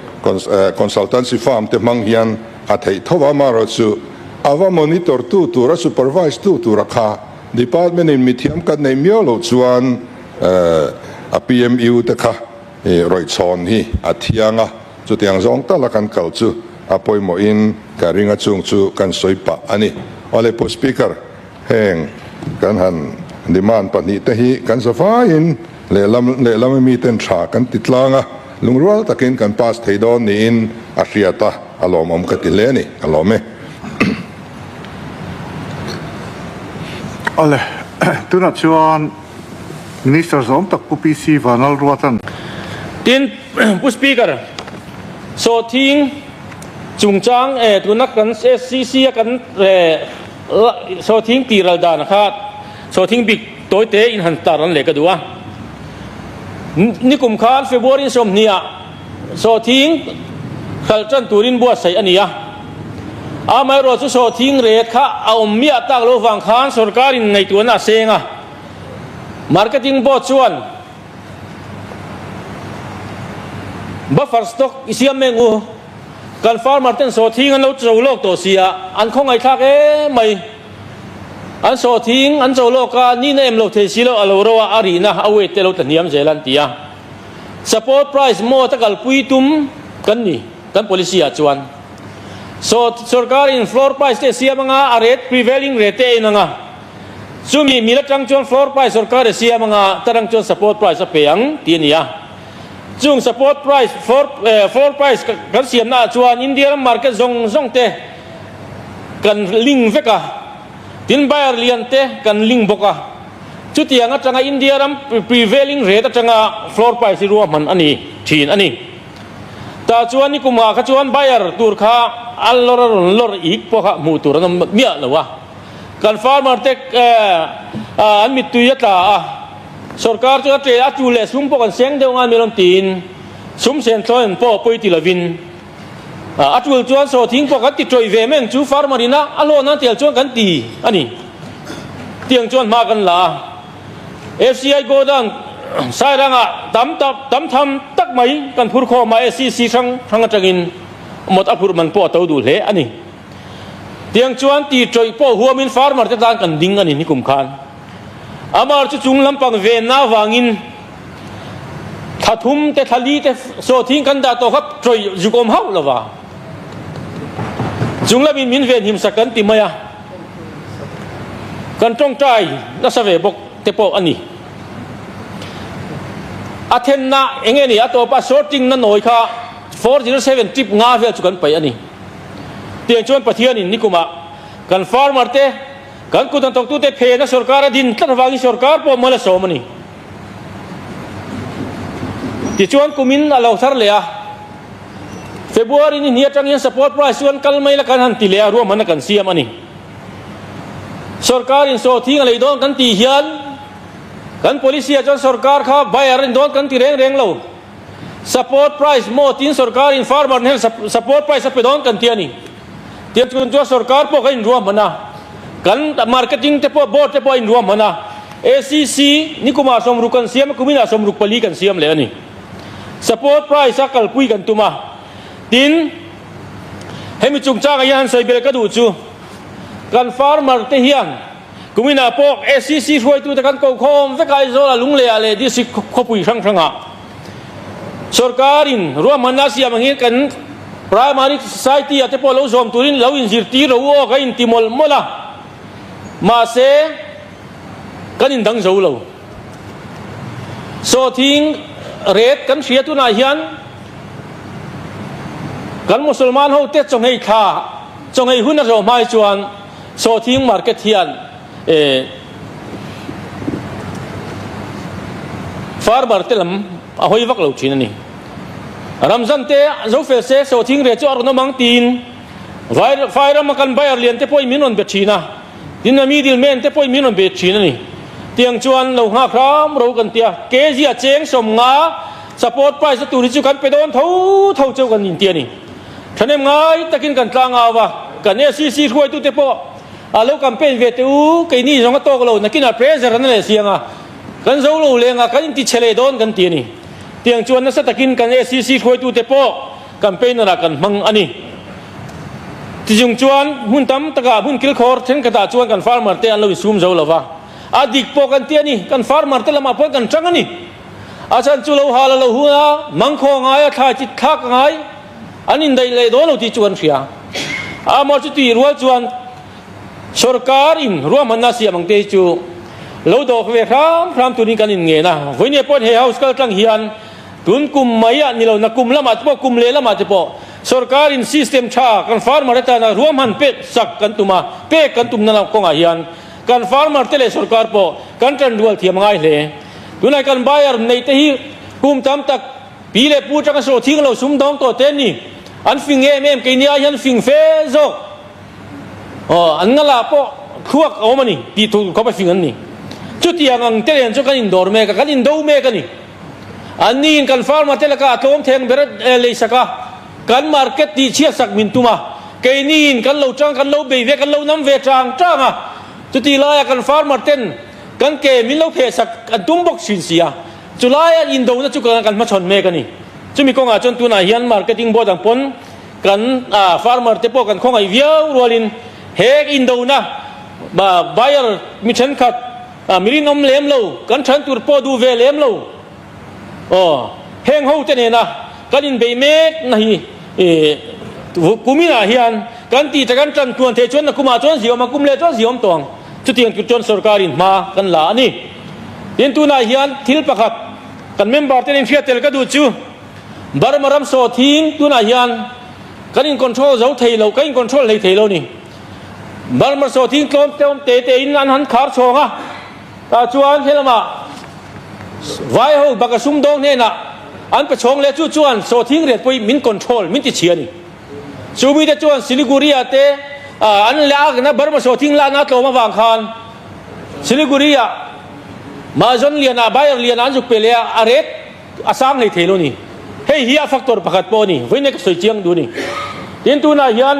consultancy firm te hmang hian a theih tho va, amaherawhchu a va monitor tu tur a supervise tu tura kha department in mithiam kan neih miau loh chuan A PMU te kha rawihchhawn hi a thiang a, chutiang zawng tala kan kal chu a pawimawhin ka ring a, chung chu kan sawi pah a ni. Awle Pu Speaker, heng kan han demand pahnihte hi kan zavaiin lehlam lehlam ami ten tha kan ti tlang a, lungrual takin kan pass thei dawn niin a hriat a, a lawmawm ka ti hle a ni, ka lawm e. Awle, tunah chuan Minister zawm tak Pu PC Vanlalruatan. Tin, Pu Speaker, sawhthing chungchang eh tuna kan SCC a kan eh sawhthing tih ral dan kha sawhthing bik tawi te in han tar an leh ka duh a. Nikum khan February 20 ah Sawhthing hralh tan turin buatsaih a ni a, amaherawh chu sawhthing ret kha a awm miah tak lo vang khan sorkarin ngaihtuahna a seng a, Marketing Board chuan buffer stock i siam mek u, kan farmer ten sawhthing an lo cho lawk tawh si a, an khawngaihthlak em mai, an sawhthing an cho lawk a, nihna em lo thei si lo a lo ro a, a rihna a weight te lo tla hniam zel an ti a. Support price mawt a kalpui tum kan ni kan policy ah chuan. So sorkar in floor price te a siam anga a rate prevailing rate te a in anga chumi mil atang chuan floor price sorkar a siam anga tarang chuan support price a pe ang tih a ni a. Chung support price floor floor price kan siam na ah chuan India ram market zawng zawng te kan link vek a. Tin buyer lian te kan link bawk a, chutiang atanga India ram prevailing rate atanga floor price hi ruahman a ni thin a ni. Tah chuan nikumah kha chuan buyer tur kha a lawr a rawn lawr ik pawh kha hmuh tur an awm miah lo a, kan farmer te an mittui a tla a, sorkar chu a ṭe a tu leh sum pawh kan seng deuh ngai mai lawm tiin sum sen thlawn pawh pawi ti lovin A tul chuan sawhthing pawh kan ti tawih ve meng chu farmer ina a hlawh nan tel chuan kan ti a ni. Tiang chuan hma kan la a. FCI Godown Sairangah tam tak tam tham tak mai kan phur khawm a SCC hrang hrang atangin mawt a phurh man pawh a to duh hle a ni. Tiang chuan ti tawih pawh huamin farmer te tan kan ding a ni nikum khan. Amar chu chung lampang venna avangin Thla thum te thla li te sawhthing kan dah tawh kha ṭawih zuk awm hauh lo va. Chung lamin min venhim sak kan ti mai a, kan ṭawngṭai nasa ve bawk te pawh a ni. A thenna eng nge ni a tawpa sorting na nawi kha 407 trip nga vel chu kan paih a ni. Tiang chuan Pathianin nikumah kan farmer te, kan kut hnathawktute phena sorkar a din tlat avangin sorkar pawh mal a sawm a ni. Tichuan kumin a lo thar leh a, February ni hnih atangin support price chuan kal mai la kan han ti leh a, ruahmanna kan siam a ni. Sorkarin sawhthing a lei dawn kan tih hian kan policy ah chuan sorkar kha buyer a ni dawn kan ti reng reng lo. Support price maw tiin sorkarin farmer hnen support price a pe dawn kan ti a ni. Tiang chun chuan sorkar pawh kan inruahman a, kan marketing te pawh board te pawh a inruahman a, ACC nikumah 60 kan siam a, kuminah 64 kan siam leh a ni. Support price a kalpui kan tum a, tin Hemi chungchangah hian han sawi belh ka duh chu kan farmer te hian kuminah pawh SCC hruaitute kan ko khawm vek a, Aizawl ah Lungleiah leh district khawpui hrang hrangah sorkarin ruahmanna a siam angin kan primary society ah te pawh lo zawm turin lo inzirtir ro u aw ka inti mawlh mawlh a, mahse kan indang zo lo. Sawhthing ret kan hria tunah hian kan Musalman ho te chawnghei thla chawnghei hun a zawh hmai chuan sawhthing market hian farmer te lam a hawi vak lo thin a ni. Ramzan te zo fel se sawhthing ret chu a rawn awm ang tiin vai rama kan buyer lian te pawhin min rawn be thin a. Tin a middle man te pawhin min rawn bet thin a ni. Tiang chuan lo nghak hram ro kan ti a, kg a cheng 50 support price a tur hi chu kan pe dawn tho tho cheu kan inti a ni. Thahnem ngai takin kan tlang au a, kan SEC hruaitute pawh a lo campaign ve teh u, keini zawng a tawk lo, nakinah pressure an leh siang a, kan zo lo leng a, kan inti chhe leh dawn kan ti a ni. Tiang chuan nasa takin kan SEC hruaitute pawh campaigner ah kan hmang a ni. Tichung chuan hmun tam takah hmun kilkhawr thenkhatah chuan kan farmer te an lo insum zo lova, a dik pawh kan ti a ni, kan farmer te lamah pawh kan tang a ni. A chhan chu lo hal a lo hun a, mangkhaw a ngai a, thlai chi thlak a ngai, an indaih leh dawn lo tih chu kan hria. Amaw chu tih rual chuan sorkar in ruahmanna siam ang te hi chu lo dawk ve hram hram turin kan inngen a, vawinia pawhin he house kal tlang hian Tun kum mai ah ni lo na kum lamah te pawh kum leh lamah te pawh sorkar in system tha kan farmer atana ruahman pek sak kan tum a, pek kan tumna lam kawngah hian kan farmer te leh sorkar pawh kan tan rual thiam a ngai hle. Tunah kan buyer neih te hi kum tam tak pi leh pu atanga sawhthing lo sumdawng tawh te an ni. An fing em em keini ai hian fing fe zawk. Aw an ngalah pawh thluak a awm a ni tih tur khawp a fing an ni. Chutiang ang te nen chu kan indawr mek a, kan indo mek a ni. An niin kan farmer te lakah a tlawm theng ber a lei sak a, kan market tih chhiat sak min tum a, keiniin kan lo tang kan lo bei ve kan lo nam ve tang tang a, chuti laia kan farmer ten kan ke min lo pheh sak an tum bawk thin si a, chu laia indona chu kan hmachhawn mek a ni. Chumi kawngah chuan tunah hian marketing board ang pawn kan farmer te pawh kan khawngaih viau rualin he indona buyer mi thenkhat A mi rinawm lem lo, kan then tur pawh duh ve lem lo. Aw, heng ho te nena kan inbeih mek na hi kuminah hian kan tih tak an tan tluan theih chuan nakumah chuan ziawm a, kum leh chuan ziawm tawh ang. Chutiang tur chuan sorkarin hma kan la a ni. Tin, tunah hian thil pakhat kan member te nen hriat tel ka duh chu Burma ram sawhthing tunah hian kan in control zo thei lo, kan in control hlei thei lo ni. Burma sawhthing tlawm tlawm te te in an han khar chhawng a, tah chuan helamah vai ho baka sumdawng hnenah an pe chhawng leh chu chuan sawhthing riat pawhin min control min ti chhia a ni. Chu mite chuan Siliguri ah te an lakna Burma sawhthing lakna tlawm avang khan Siliguri ah Mahajon lian ah Buyer lian ah an zuk pe leh a, a rate a sang hlei thei lo ni. Hei hi a factor pakhat pawh a ni, vawiin ka sawi chiang duh a ni. Tin tunah hian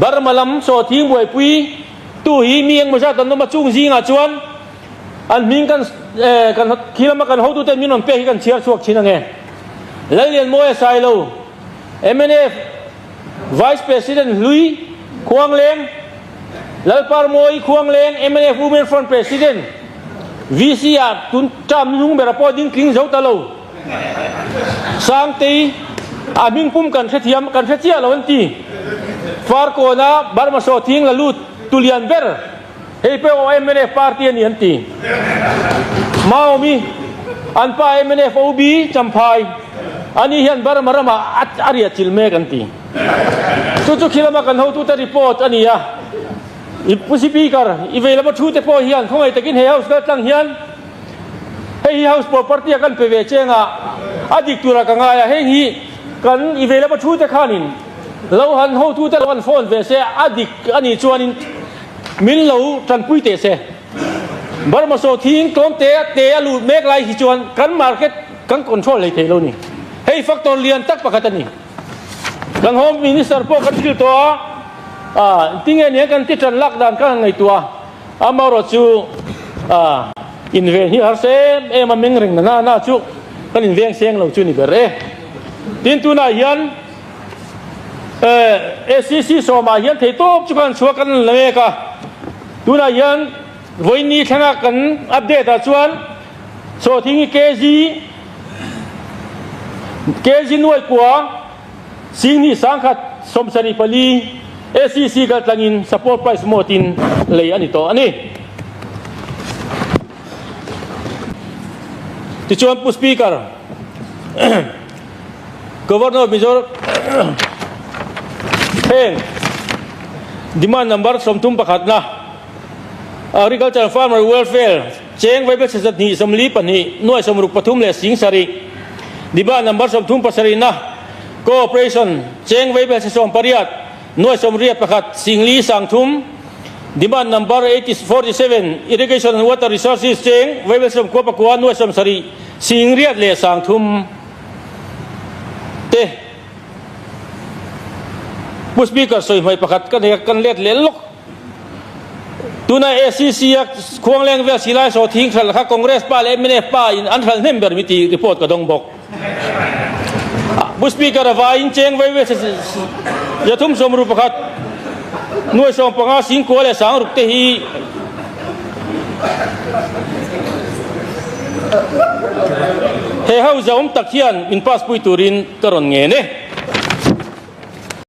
Burma lam sawhthing buaipui tu hi mi engmaw zat an awm a, chung zingah chuan an hming kan kan khi lama kan hotute min rawn pek hi kan chhiar chhuak thin ange. Lallianmawia Sailo, mnf Vice President Hlui Khuangleng, Lalparmawi Khuangleng, mnf Women Front President, VC ah tun term hnung bera pawh ding tling zo ta lo. Sangtei, a hming pum kan hrethiam, kan hre chiah lo an ti. Farkawna Burma sawhthing la lut tu lian ber, hei pawh aw mnf party a ni an ti. Maomi, an pa mnf OB Champhai, ani hian Burma ramah a riah chilh mek an ti. Chu chu khilama kan hotute report a ni a. I Pu Speaker, i vei lama thu te pawh hian khawngaih takin he House kal tlang hian hei hi House property a kan pe ve cheng a, a dik tura ka ngai a, heng hi kan i vei lama thu te khanin lo han hotu te lo han phone ve se, a dik a nih chuanin min lo tanpui teh se. Burma saw thing tlawm te te a lut mek lai hi chuan kan market kan control hlei thei lo ni. Hei factor lian tak pakhat a ni. Kan Home Minister pawh kan thil tawh a, ah tinge nia kan ti tan lak dan ka han ngaihtuah a, amaherawh chu ah inven hi harsa em em a, meng reng na na na chu kan inveng seng lo chu ni ber e. Tin tunah hian. SCC sawmah hian theihtawp chu kan chhuak kan la mek a, tunah hian vawiin thlenga kan update ah chuan sawhthing hi kg kg nuai kua 24 74 SCC kaltlangin support price mawtin lei a ni tawh a ni. Tichuan Pu Speaker, Governor of Mizoram heng demand number 31 na Agriculture and Farmer Welfare cheng vaibel 2 42 nuai 63 leh 7 demand number 37 na Cooperation cheng vaibel 18 nuai 81 4 3 Demand number 47, Irrigation and Water Resources cheng vaibel 99 nuai 70 8 leh 30 te. Pu Speaker sawi hmai pakhat ka nei a, kan let leh lawk. Tuna ACC a khuangleng vel silai saw thing hralh kha Congress pa leh mnf pa in an hralh hnem ber mi tih report ka dawng bawk. Pu Speaker a vaiin cheng vei vei 361 nuai 15 singkua leh sangruk te hi he ho zahawm tak hian min pass pui turin ka rawn ngen e.